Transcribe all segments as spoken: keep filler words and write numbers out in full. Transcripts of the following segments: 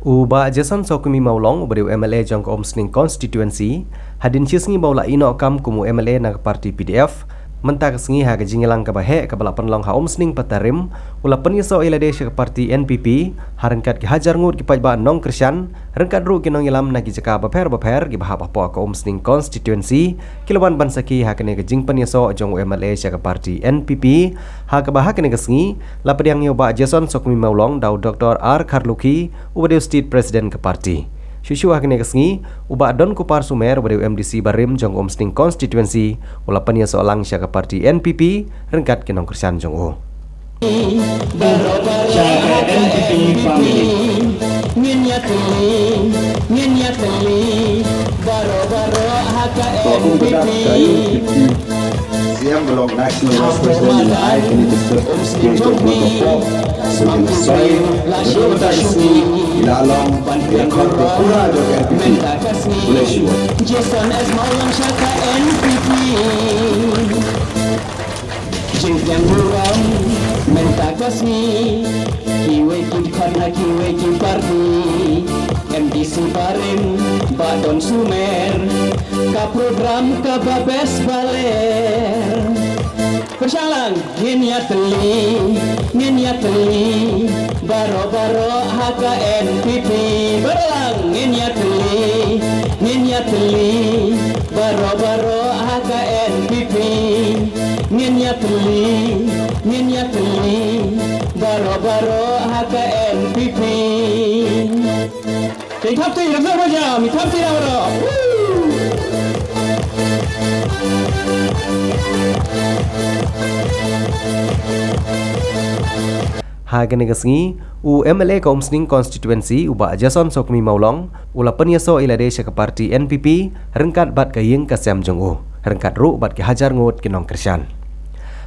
U Bah Jason Sokmi Mawlong, uba dei u M L A jong ka Umsning Constituency, hadien shi sngi ba u la ïehnoh kam kum u M L A na ka party P D F, mynta ka sngi ha ka jingïalang kaba heh kaba la pynlong ha Umsning Patarim, u la pynïasoh ïa lade sha ka party N P P, ha ryngkat ki hajar ngut ki paidbah nongkyrshan, ryngkat ruh ki nongïalam na ki jaka bapher bapher kiba hap hapoh ka Umsning Constituency, ki la wan ban sakhi ha kane ka jingpynïasoh jong u M L A sha ka party N P P, ha kaba ha kane ka sngi, la pdiang ïa u Bah Jason Sokmi Mawlong da u Doctor R Kharlukhi, uba dei u State President ka party. Shuh shuh ha kane ka sngi, u Bah Donkupar Sumer, uba dei u M D C barim jong Umsning Constituency, u la pynïasoh lang sha ka party N P P, ryngkat ki nongkyrshan jong u. Baroh baroh ha ka N P P family. Ngin ïa tylli, ngin ïa tylli. Baroh baroh ha ka N P P. C M belong National Vice President in I K N I District, K H W number four. So in the soil, the Rotary School, ila long, ila khot, pura jong N P P. Bless you. Jason S Mawlong sha ka N P P. Jingpang burom mynta ka sngi, kiwei ki khot na kiwei ki party, M D C barim, Bah Don Sumer, ka program kaba best ba ler. Pyrshang lang, ngin ïa tylli, ngin ïa tylli, baroh baroh ha ka N P P. Baroh lang, ngin ïa tylli, ngin ïa tylli, baroh baroh ha ka N P P. Ngin ïa tylli, ngin ïa tylli, baroh baroh ha ka N P P. Te thap ti, rasa raja, mi thap ti rawa. Ha kane ka sngi, u M L A ka Umsning Constituency, u Bah Jason Sokmi Mawlong, u la pynïasoh ïa lade sha ka party N P P, ryngkat bad ka ïing ka sem jong u, ryngkat ruh bad ki hajar ngut ki nongkyrshan.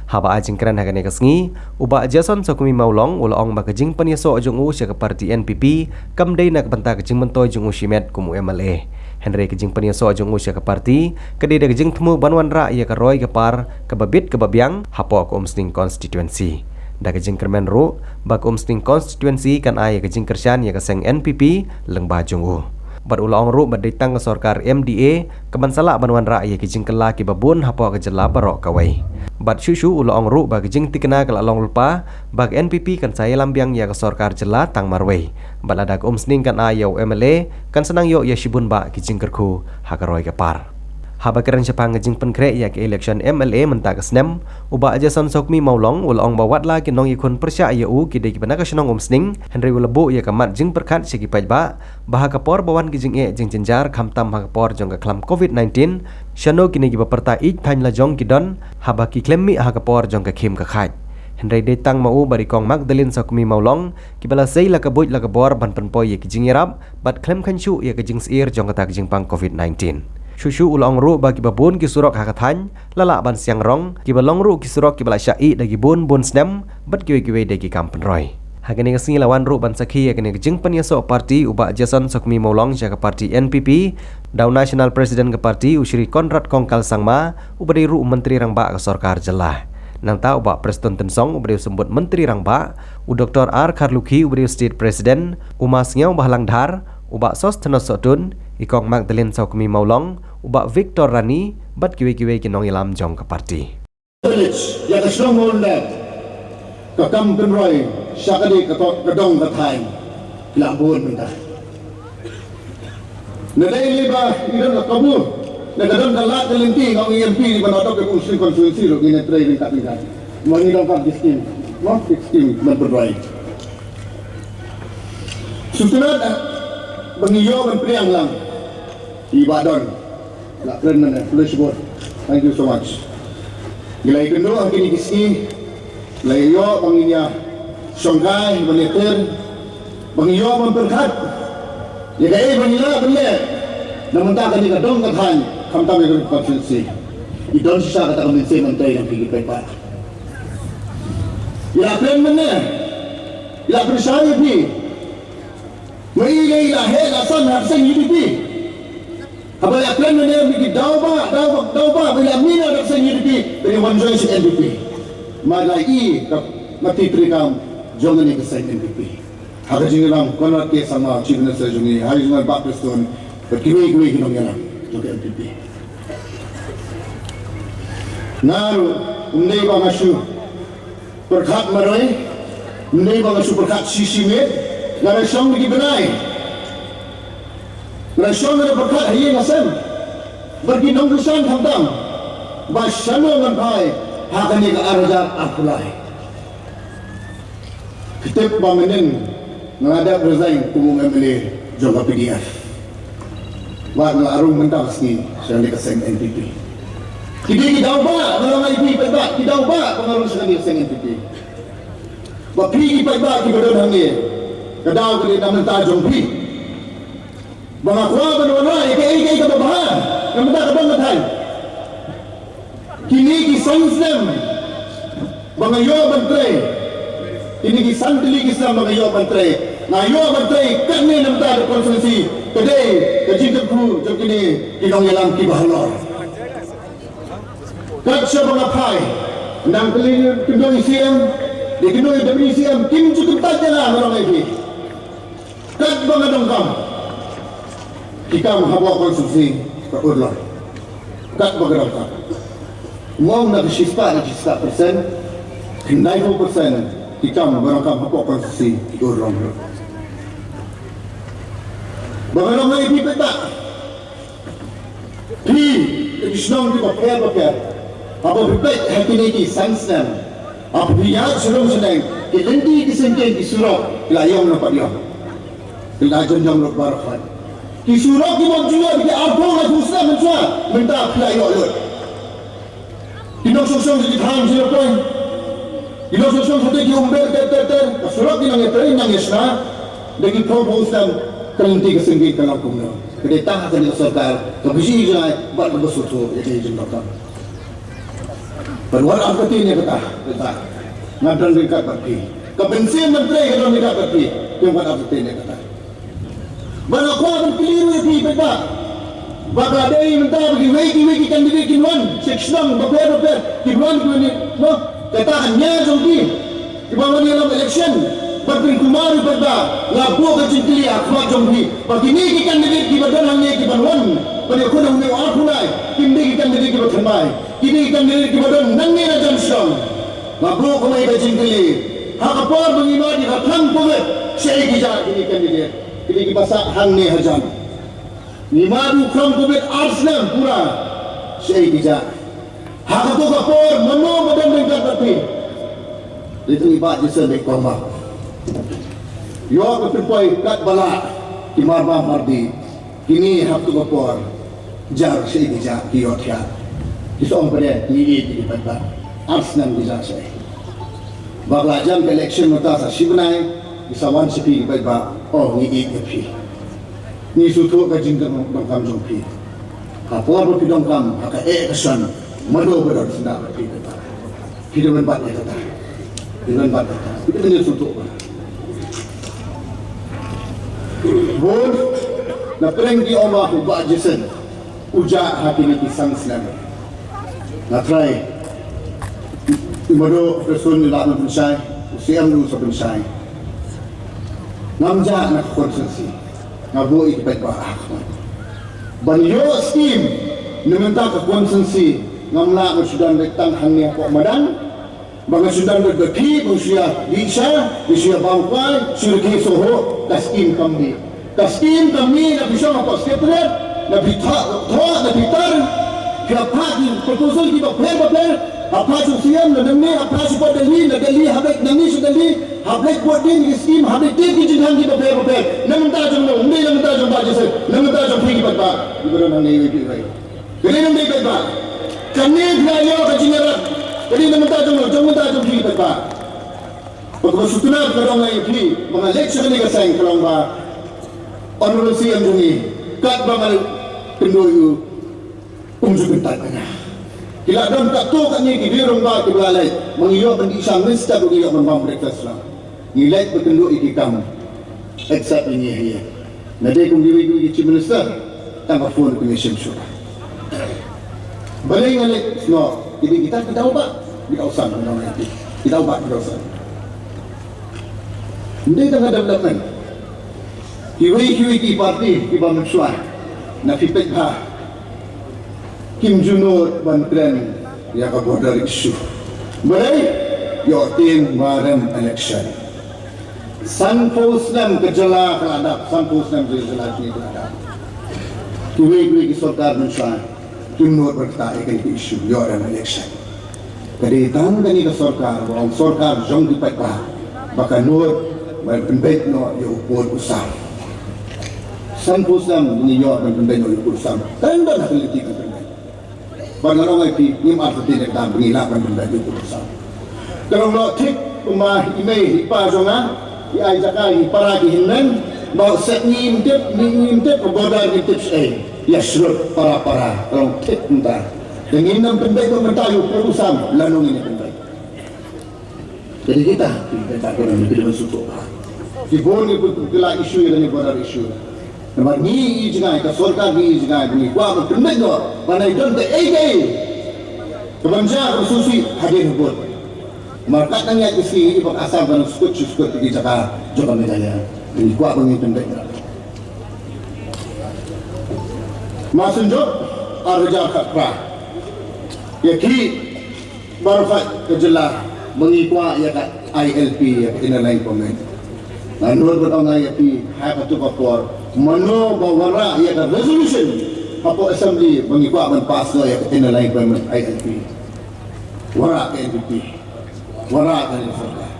Haba ai jingkren ha kane ka sngi, u Bah Jason Sokmi Mawlong, u la ong ba ka jingpynïasoh jong u sha ka party N P P, kam dei na ka bynta ka jingmyntoi jong u shimet kum u M L A. Hynrei ka jingpynïasoh jong u sha ka party, ka dei da ka jingthmu ban wanrah ïa ka roi ka par, kaba bit kaba biang, hapoh ka Umsning Constituency. Da ka jingkyrmen ruh, ba ka Umsning Constituency kan ai ïa ka jingkyrshan ïa ka seng N P P, lyngba jong u. Bad u la ong ruh ba dei tang ka sorkar M D A, ka ban sa lah ban wanrah ïa ki jingkylla kiba bun hapoh ka jylla baroh kawei. Bad shuh shuh u la ong ruh ba ka jingthikna ka la long lypa, ba ka N P P kan sa ïalam biang ïa ka sorkar jylla tang marwei. Bad lada ka Umsning kan ai ïa u M L A, kan sa nang ïoh ïa shibun bah ki jingkyrkhu, ha ka roi ka par. Haba kren shaphang ka jingpynkhreh ïa ka election M L A mynta ka snem, u Bah Jason Sokmi Mawlong, u la ong ba watla ki nongïakhun pyrshah ïa u ki dei kiba na ka shnong Umsning, hynrei u la buh ïa ka mat jingpyrkhat sha ki paidbah, ba ha ka por ba wan ki jingeh jingjynjar khamtam ha ka por jong ka khlam covid nineteen, shano kine kiba pyrta ïeit thaiñ lajong ki don, haba ki khlem mih ha ka por jong ka khim ka khait. Hynrei dei tang ma u bad i Kong Magdalene Sokmi Mawlong, kiba la sei la ka buit la ka bor ban pynpoi ïa ki jingïarap, bad khlem kheiñ shuh ïa ka jingsyier jong kata ka jingpang covid nineteen. Shuh shuh u la ong ruh ba kiba bun ki surok ha ka thaiñ, la lah ban siang rong, kiba long ruh ki surok kiba la shah ih da ki bun bun snem, bad kiwei kiwei de ki kam pynroi. Ha kane ka sngi la wan ruh ban sakhi ïa kane ka jingpynïasoh party u Bah Jason Sokmi Mawlong sha ka party N P P, da u National President ka party u Shri Conrad Kongkal Sangma, uba dei ruh u Myntri Rangbah ka sorkar jylla. Nangta u Bah Prestone Tynsong uba dei u Symbud Myntri Rangbah, u Doctor R Kharlukhi uba dei u State President, u Ma Sniawbhalang Dhar, u Bah Sosthenes Sohtun, i Kong Magdalene Sokmi Mawlong, u Bah Victor Rani, bad kiwei kiwei ki nongïalam jong ka party. Village, ïa ka shnong Mawlyndet, ka kam pynroi sha ka dei ka to-, ka dong ka thaiñ, ki la bun mynta. Na dei lei ba i don ka kabu, na ka don ka lad ka lynti, nga ong i M P, i ban adopt ka Umsning constituency ruh, ngin ïa trei ryngkat ryngkat. Ma ngi don ka skim, ma skim ban pynroi. Sngewtynnat ba ngi ïoh ban pdiang lang. I Bah Don. La kren mynne, khublei shibun. Thank you so much. Ngi la ïakynduh ha kine ki sngi, la ïoh ba ngin ïa shongkai, ban ïatir, ba ngin ïoh ban pyrkhat ïa kaei ba ngi lah ban leh na mynta kane ka dong ka thaiñ, khamtam ïa ka constituency. I don shisha kata ka mynsiem ban trei na phi ki paidbah. I la kren mynne, i la pyrshah ïa phi. Ma i lei i la heh la san ha ka seng U D P. Haba ïa kren mynne, mi ki daw ba, daw ba, daw ba, ba ïa mih na ka seng U D P, ba ïa wan join sha N P P. Ma la i ka, ma ti treikam jong kane ka seng N P P. Ha ka jingïalam Conrad K Sangma, Chief Minister jong ngi, ha ka jingïalam Bah Prestone, bad kiwei kiwei ki nongïalam jong ka N P P. Nga ruh, ym dei ba nga shu pyrkhat marwei, ym dei ba nga shu pyrkhat shi shi miet, nga da shong da ki bnai. Nga da shong, nga da pyrkhat ha ïing ha sem bad ki nongkyrshan khamtam ba shano ngan phai ha kane ka ar hajar arphew lai. Ki tip ba mynnin nga la dep resign kum u M L A jong ka P D F. Bad nga la rung mynta ka sngi sha kane ka seng N P P. Ki dei ki daw ba nga long ïa phi paidbah, ki daw ba ba nga rung sha kane ka seng N P P. Ba phi ki paidbah kiba don hangne, ka daw ka dei na bynta jong phi. Ba nga kwah ban wanrah ïa kaei kaei kaba bha na bynta ka dong ka thaiñ. Kine ki san snem ba nga ïoh ban trei, kine ki san tylli ki snem ba nga ïoh ban trei, nga ïoh ban trei katne na bynta ka constituency. Ka dei ka jingkyrkhu jong kine ki nongïalam kiba halor. Kat shaba nga phai, nang kynnoh ïa u C M, dei kynnoh ïa u Deputy C M, kim ju kyntait ïa nga, nga ong ïa phi. Katba nga donkam ki kam hapoh constituency, ka urlong. Katba nga donkam. Ym ong na ka shispah, na ka shispah percent, khyndai phew percent ki kam ba nga donkam hapoh constituency ki urlong. Ba nga long ïa phi paidbah. Phi, ki shnong kiba pher bapher, haba phi peit ha kine ki san snem, haba phi ïaid sha rum sha neng, ki lynti, ki syngkien, ki surok ki la ïong na pat ïong. Ki la jan jong lut baroh khoit. Ki surok kiba ju ïoh da ki arphew laiphew snem mynshuwa, mynta phi la ïoh lut. Ki nongshong shnong sha ki thaiñ sha ki poi, ki nongshong shnong sha ki umber ter ter ter, ka surok ki nang ïatrei nang ïashna da ki phew phew snem. Ka lynti ka syngkien ka long kumno? Ka dei tang ha kane ka sorkar kaba shu ïohi bad kaba sngewthuh ïa ka jingdonkam. Ban wad artatien ïa kata, kata nga don ryngkat bad phi. Ka mynsiem ban trei ka don ryngkat bad phi. Ban wad artatien ïa kata. Ba nga kwah ban kylli ruh ïa phi paidbah, ba ka dei mynta ba kiwei kiwei ki candidate kin wan sha ki shnong bapher bapher, kin wan, kin wan, mo, kata ka nia jong ki kiba wan ïalam election. Bad phin kynmaw ruh paidbah, nga buh ka jingkylli ha khmat jong phi, ba kine ki candidate kiba don hangne kiban wan ban ïakhun ha une u arphew lai, kim dei ki candidate kiba thymmai. Kine ki candidate kiba don nangne na jan shnong. Nga buh kumne ka jingkylli, ha ka por ba ngi mad ïa ka khlam covid, shaei ki jah kine ki candidate? Kine kiba sah hangne hajan. Ngi mad u khlam covid ar snem pura, shaei ki jah? Ha kato ka por mano ba don ryngkat bad phi? Dei tang i Bah Jason Deihtkombah. Ïoh ka pynpoi katba lah, ki marbam mardih. Kine ha kato ka por jar shaei ki jah, ki ïohthiah. Ki sa ong pat de ngi ïeit ïa ki paidbah. Ar snem ki jah shaei? Ba ka la jan ka election mynta sa shi bnai, ki sa wan sha phi ki paidbah, oh, ngi ïeit ïa phi. Ngi sngewthuh ka jingdonkam jong phi. Ha por ba phi donkam, ha kaei ka shan, mano ba don sngewbha phi kata? Phi dei ban bat ïa kata. Phi dei ban bat ïa kata. Phi dei ban ïasngewthuh ba bun na pdeng ki ong ba u Bah Jason u jah ha kine ki san snem. Nga trai. I mado Prestone i la ban pynshai, u C M ruh u sa pynshai. Ngam jah na ka constituency. Nga buh ïa ki paidbah ha khmat. Ban ïoh skim na mynta ka constituency, ngam lah ban shu don beit tang hangne hapoh madan. Ba nga shu don beit bad phi, ba nga shu ïa dih sha, ba nga shu ïa bam kwai, shu ïa rkhie sohhoh, ka skim kam mih. Ka skim kam mih. Na phi shong hapoh Secretariat, na phi thoh, thoh, na phi tar, phi hap phah ki proposal kiba pher bapher, hap phah sha u C M, na nangne hap phah sha Delhi, na Delhi hap leit nangne sha Delhi, hap leit bud din ki skim, hap leit tip ki jingkhang kiba pher bapher. Na bynta jong no? Ym dei na bynta jong Bah Jason, na bynta jong phi ki paidbah kiba don hangne iwei pa iwei. Ka dei na bynta jong phi paidbah. Kane phi la ïoh ka jingïarap, ka dei na bynta jong no? Jong bynta jong phi paidbah. Bad kaba sngewtynnat ka long ïa phi ba nga leit sha kane ka seng ka long ba Honorable C M jong ngi, katba nga la kynduh ïa u, um ju kyntait ïa nga. Ki la don katto katne ki riew rangbah kiba la leit, ma ngi ïoh ban dih sha mynstep ruh ngi ïoh ban bam breakfast lang. Ngi leit ban kynduh ïa ki kam, accept ïa ngi hi. Nga dei kum kiwei kiwei ki Chief Minister, tang ka phone kum ïa shim shuh. Balei nga leit snoh? Ki dei kita ki daw bah, ki daw san, ki daw san. Ym dei tang ka development. Kiwei kiwei ki party kiba mynshuwa, na phi peit bha, kim ju nud ban kren ïa ka border issue. Balei? Ïoh tieng ba rem election. Sanphew snem ka jylla ka la dap, sanphew snem ka jylla ka la dap. Kiwei kiwei ki sorkar mynshuwa kim nud ban ktah ïa kane ka issue, ïoh rem election. Ka dei tang kane ka sorkar, ba ong sorkar jong ki paidbah, ba ka nud ban pynbeit noh ïa u pud u sam. Sanphew snem ngi ïoh ban pynbeit noh ïa u pud u sam. Tang ba na ka lynti ban pynbeit. Bad nga ong ïa phi, ngim artatien ïa kata ba ngi lah ban pynbeit ïa u pud u sam. Ka long noh thik kumba i mei i pa jong nga, i ai jaka i para ki hynmen, ba u set ngi im tip, ngi im tip, ka border ngi tip shaei. Ïa shlur para para, ka long thik kumta. Te ngin ym pynbeit ba mynta ïa u pud u sam, lano ngin ïa pynbeit. Jadi kita, kita kena lebih dengan sutuk. Ki bun ki put kila issue ïa kane border issue. Namar ngi i jngai, ka sorkar ngi i jngai, ngi kwah ban pynbeit noh, ban ai don kaei kaei kaban jia kaba sngewsih hadien habud. Namar katba ngi ïaid ka sngi, i bak Assam kan skud skud ki jaka jong ka Meghalaya. Ngi kwah ban ngi pynbeit noh. Mar synjuk ar hajar khatphra, ïa ki baroh ka jylla ba ngi kwah ïa ka I L P, ïa ka Inner Line Permit. Nga nud ban ong ïa phi ha katu ka por, mano ba wanrah ïa ka resolution hapoh Assembly ba ngi kwah ban pass noh ïa ka Inner Line Permit, I L P? Wanrah ka N P P. Wanrah ka sorkar.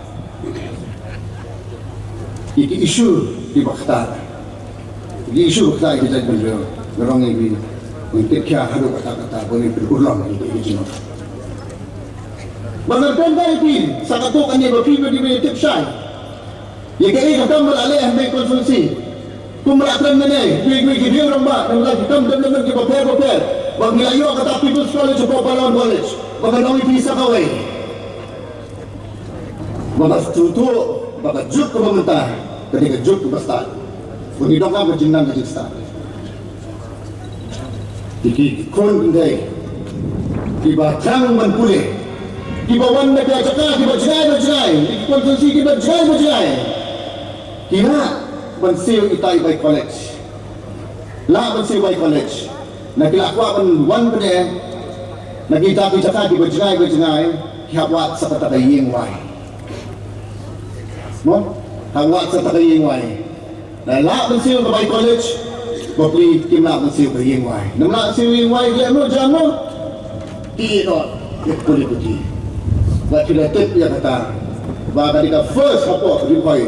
Ki, ki issue kiba ktah. Ki issue ba ktah ki jaitbynriew. Nga ong ïa phi, ngin tip khia haduh katta katta, ba ngin pynurlong ïa ki, ki jingmut. Ba ngan kren ïa phi sa katto katne, ba phi ba dei ban tip shai. Ïa kaei ka kam ba la leh ha my constituency. Kum ba la kren mynne, kiwei kiwei ki rangbah, namar ki kam development kiba pher ba pher. Ba ngi la ïoh kata People's College hapoh Pahlawan College. Ba ngan ong ïa phi sa kawei, ba ka sdang, ba ka juk kaba mynta ka dei ka juk kaba stad. Ba ngi donkam ka jingnang ka jingstad. Ki, ki khun kynthei kiba thrang ban pule, kiba wan na ka jaka kiba jngai ba jngai, ki constituency kiba jngai ba jngai, ki lah ban siew ita i bai college. Lah ban siew bai college. Na ki la kwah ban wan pyneh na kita ki jaka kiba jngai ba jngai, ki hap wad sa kata ka ïing wai. Mo? Hap wad sa kata ka ïing wai. Na lah ban siew ka bai college, bapli kim lah ban siew ka ïing wai. Nam lah siew ïing wai, leh no jam no. Ki no, ïa puli puti. Ba ki la tip ïa kata. Ba ka dei ka first hapoh Ri Bhoi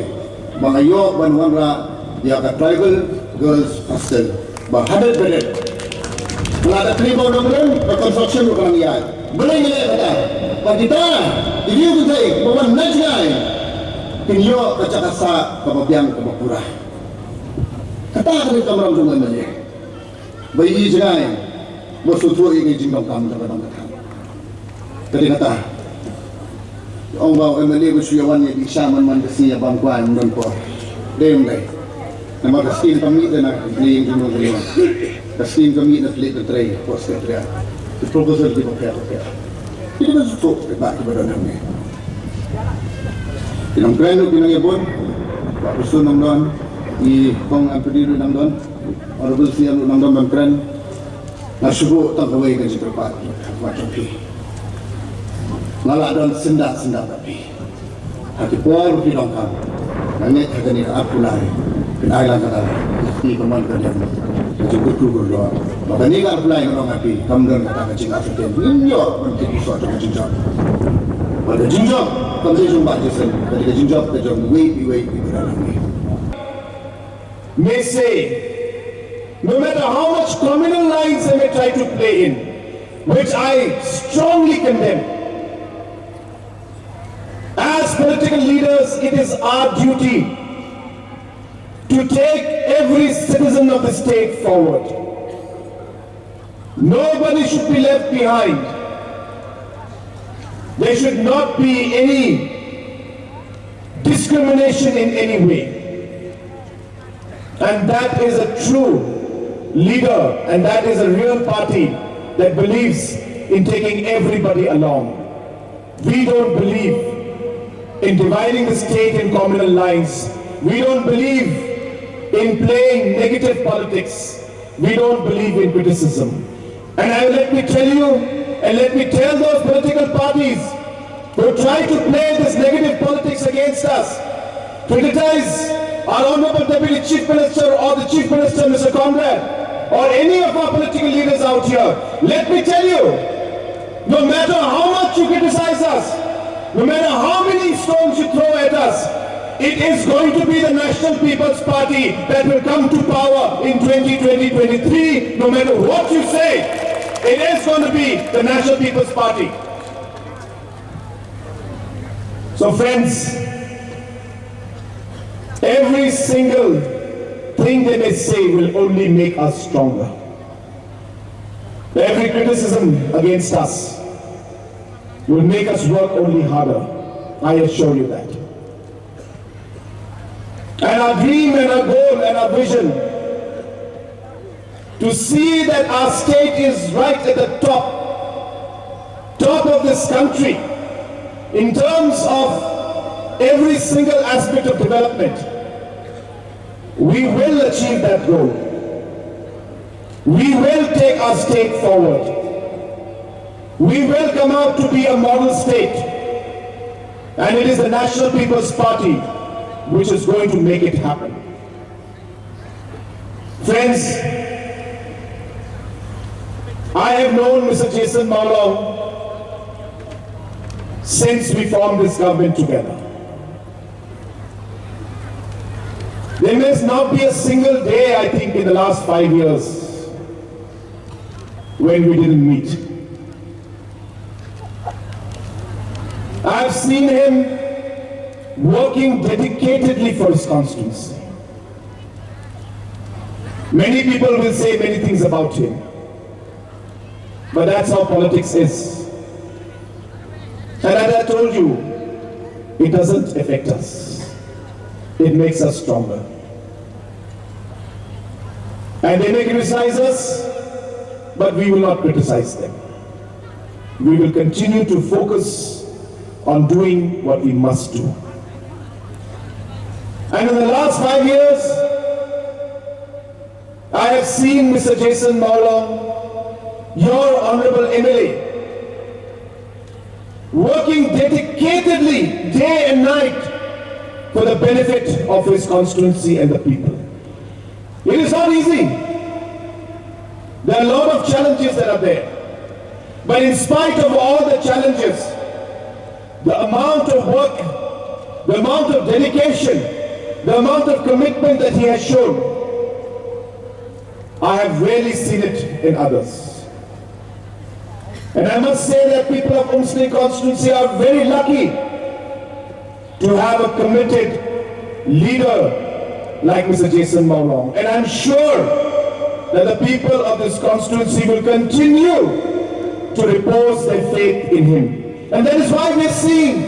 ba nga ïoh ban wanrah ïa ka Tribal Girls Hostel ba hadat badat. Lada kli ba u nongrim, ka construction ruh ka nang ïaid. Balei ngi leh kata? Ba kita ki riew kynthei ba wan na jngai kin ïoh ka jaka sah kaba biang kaba pura. Kata ka dei ka kamram jong u M L A. Ba i jngai ba sngewthuh ïa ka jingdonkam jong ka dong ka thaiñ. Ka dei kata. Ong ba u M L A ba shu ïa wan ïa dih sha man man ka sngi ïa bam kwai, ym don por. Dei ym dei? Namar ka skim kam mih na ka liang jong ka liang. Ka skim kam mih na ka liang ka trei, por secretariat. Ki proposal kiba pher ba pher. Kiba suk kiba, kiba don hangne. Ki nongkren ruh ki nang ïa bun. Bah Prestone nang don. I Kong Anthony ruh nang don. Honorable C M ruh nang don ban kren. Nga shu buh tang kawei ka jingkyrpad, kyrpad jong phi. Nga la don syndah syndah bad phi ha ki por phi donkam. Nga ngeit ha kane ka arphew lai, phin ai lang kata ka kti kamon ka diang, ka jingkyrkhu kyrdoh. Ba kane ka arphew lai nga ong ha phi, kam don kata ka jingartatien. Ngin ïoh ban tip ïa ka jingjop. Bad ka jingjop kam dei jong Bah Jason, ka dei ka jingjop ka jong iwei pa iwei iba don hangne. May say, no matter how much communal lines they may try to play in, which I strongly condemn, as political leaders, it is our duty to take every citizen of the state forward. Nobody should be left behind. There should not be any discrimination in any way. And that is a true leader, and that is a real party that believes in taking everybody along. We don't believe in dividing the state in communal lines. We don't believe in playing negative politics. We don't believe in criticism. And I, let me tell you, and let me tell those political parties who try to play this negative politics against us, criticize our Honorable Deputy Chief Minister or the Chief Minister, Mister Conrad, or any of our political leaders out here. Let me tell you, no matter how much you criticize us, no matter how many stones you throw at us, it is going to be the National People's Party that will come to power in twenty twenty-twenty-three, no matter what you say. It is going to be the National People's Party. So, friends, every single thing they may say will only make us stronger. Every criticism against us will make us work only harder. I assure you that. And our dream and our goal and our vision to see that our state is right at the top, top of this country in terms of every single aspect of development. We will achieve that goal. We will take our state forward. We will come out to be a model state. And it is the National People's Party which is going to make it happen. Friends, I have known Mister Jason Mawlong since we formed this government together. There must not be a single day, I think, in the last five years when we didn't meet. I've seen him working dedicatedly for his constituency. Many people will say many things about him, but that's how politics is. And as I told you, it doesn't affect us. It makes us stronger. And they may criticize us, but we will not criticize them. We will continue to focus on doing what we must do. And in the last five years, I have seen Mister Jason Mawlong, your honorable M L A, working dedicatedly day and night for the benefit of his constituency and the people. It is not easy. There are a lot of challenges that are there. But in spite of all the challenges, the amount of work, the amount of dedication, the amount of commitment that he has shown, I have rarely seen it in others. And I must say that people of Umsning constituency are very lucky to have a committed leader like Mister Jason Mawlong. And I'm sure that the people of this constituency will continue to repose their faith in him. And that is why we're seeing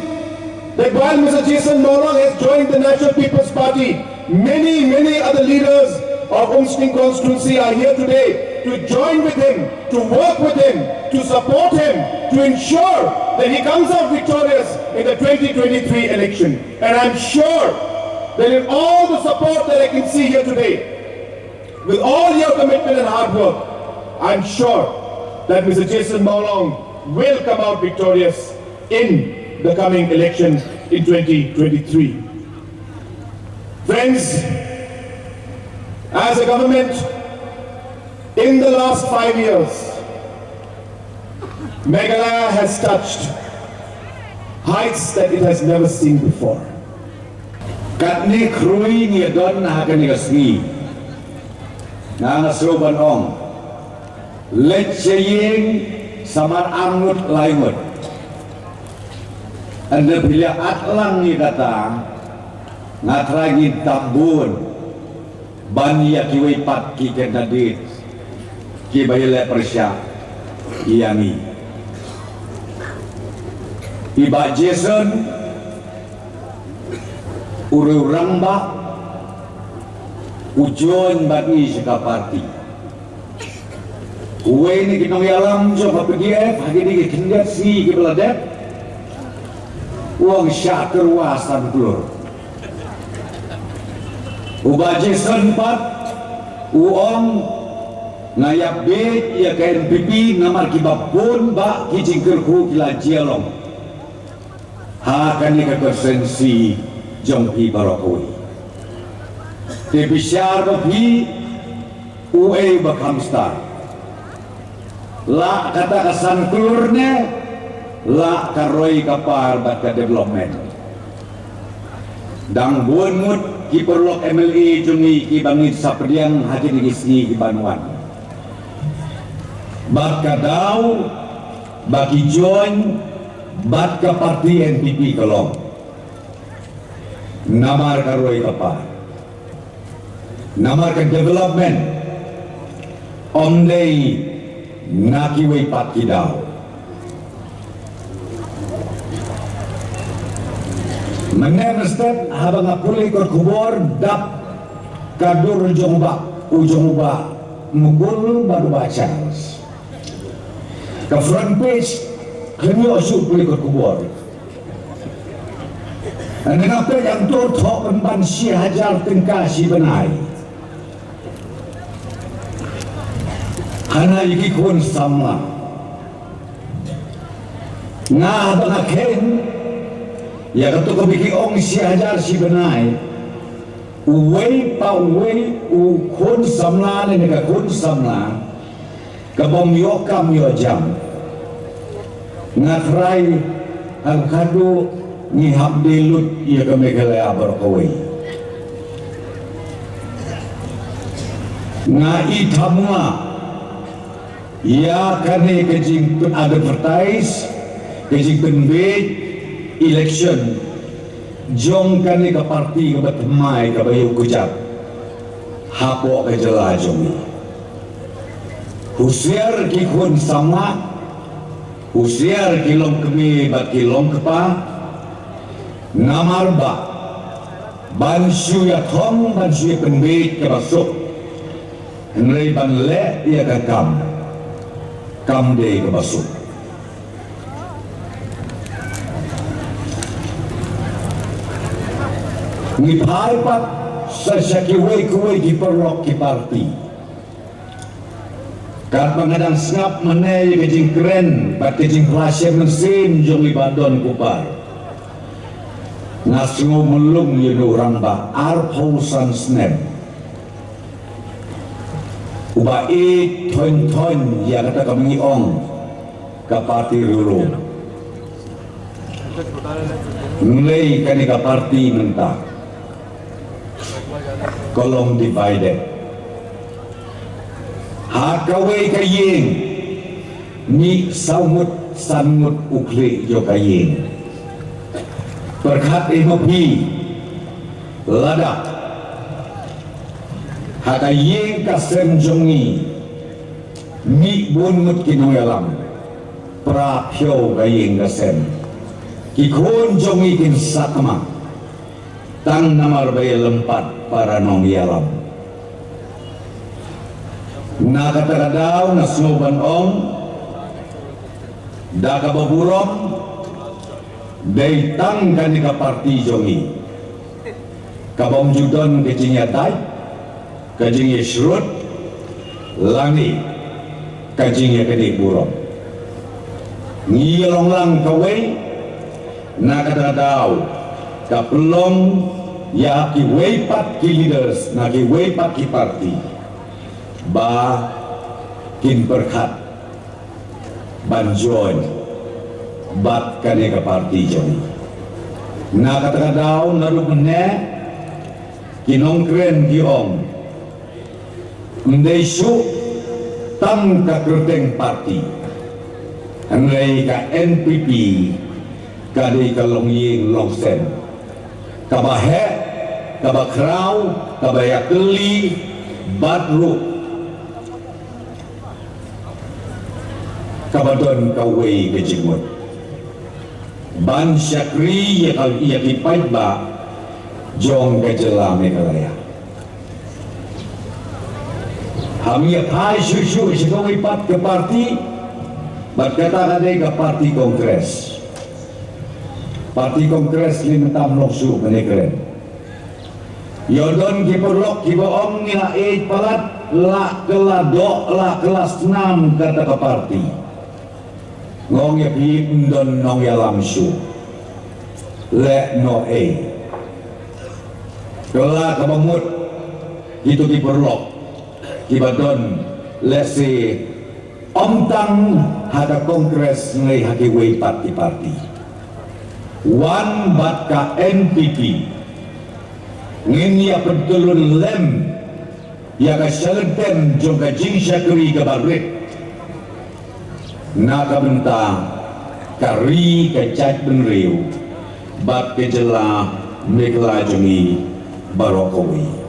that while Mister Jason Mawlong has joined the National People's Party, many, many other leaders of Umsning constituency are here today to join with him, to work with him, to support him, to ensure that he comes out victorious in the twenty twenty-three election. And I'm sure that in all the support that I can see here today, with all your commitment and hard work, I'm sure that Mister Jason Mawlong will come out victorious in the coming election in twenty twenty-three. Friends, as a government, in the last five years, Meghalaya has touched heights that it has never seen before. Katne khrui ngi don ha kane ka sngi. Nga nga sngewbha ban ong. Leit sha ïing samar arngut laingut. Ynda phi la at lang ïa kata, nga trai ngin tam bun ban ïa kiwei pat ki candidate kiba ïaleh pyrshah ïa ngi. I Bah Jason u rangbah, u join bad ngi sha ka party. Uwei na ki nongïalam jong ka P D F ha kine ki khyndiat sngi kiba la dep. U ong shah kyrwa san klur. U Bah Jason pat u ong, nga ïa bit ïa ka N P P namar kiba bun bah ki jingkyrkhu ki la jia long ha kane ka constituency jong phi baroh kawei. Te bishar ba phi uei ba kham stad. Lah kata ka san klur ne, lah ka roi ka par bad ka development. Dang bun ngut ki paralok M L A jong ngi kiba ngin sa pdiang ha kine ki sngi ki ban wan. Bad ka daw ba ki join bad ka parti N P P ka long namar ka roi ka par. Namar ka development ym dei na kiwei pat ki daw. Mynne mynstep haba nga pule kot khubor dap ka dur jong u Bah, u jong u Bah Mukul bad u Bah Charles. Ka front page, khlem ïoh shuh pule kot khubor. Nga peit hangto thoh pynban shi hajar tyngka shi bnai. Hana ïa ki khun samla. Nga haba nga khein ïa kato kaba ki ong shi hajar shi bnai. Uwei pa uwei u khun samla ne ka khun samla kabym ïoh kam ïoh jam. Nga trai ha khadduh ngi hap die lut ïa ka Meghalaya baroh kawei. Nga i thamwa ïa kane ka jingpyn advertise, ka jingpynbeit election jong kane ka parti kaba thymmai kaba ïew kjat hapoh ka jylla jong ngi. Husiar ki khun samla, husiar ki longkmie bad ki longkpa, namar ba ban shu ïathong, ban shu ïapynbeit kaba suk. Hynrei ban leh ïa ka kam kam dei kaba suk. Ngi phai pat sa sha kiwei kiwei ki paralok ki parti. Katba nga dang sngap mynne ïa ka jingkren bad ka jingplashem mynsiem jong i Bah Don Kupar, nga sngew mlung ïa u rangbah arphew san snem. Uba ïeit thoiñ thoiñ ïa kata kaba ngi ong ka parti riewlum. Ngi lei kane ka parti mynta ka long divided. Ha kawei ka ïing mih saw ngut san ngut u khlieh jong ka ïing. Pyrkhat ïa ma phi, lada ha ka ïing ka sem jong ngi mih bun ngut ki nongïalam, pra phew ka ïing ka sem, ki khun jong ngi kin sakma tang namar ba ïalympat para nongïalam. Na kata ka daw nga sngew ban ong da kaba burom, dei tang kane ka parti jong ngi kabym ju don ka jingïadait, ka jingïashrut lane ka jingïakynduh burom. Ngi ïa long lang kawei na kata ka daw, ka pynlong ïa kiwei pat ki leaders na kiwei pat ki parti ba kin pyrkhat ban join bad kane ka parti jong ngi. Na kata ka daw naduh mynne ki nongkren ki ong, ym dei shuh tang ka kyrteng parti, hynrei ka N P P ka dei ka longïing longsem, kaba heh, kaba khraw, kaba ïakylli bad ruh kaba don kawei ka jingmut ban shakri ïa ka, ïa ki paidbah jong ka jylla Meghalaya. Ham ïa phai shuh shuh sha kawei pat ka parti, bad kata ka dei ka parti Congress. Parti Congress lei mynta ym long shuh ban ïakren. Ïoh don ki paralok kiba ong ngi la ïeit palat, la ka la doh, la ka la snam kata ka parti. Nga ong ïa phi, ym don nongïalam shuh. Leh noh ei. Ka la kaba mut kito ki paralok kiba don, lehse ym tang ha ka Congress, hynrei ha kiwei pat ki parti. Wan bad ka N P P, ngin ïa pyntylun lem ïa ka shakri jong ka jingshakri kaba rit na ka bynta ka ri, ka jaitbynriew bad ka jylla Meghalaya jong ngi baroh kawei.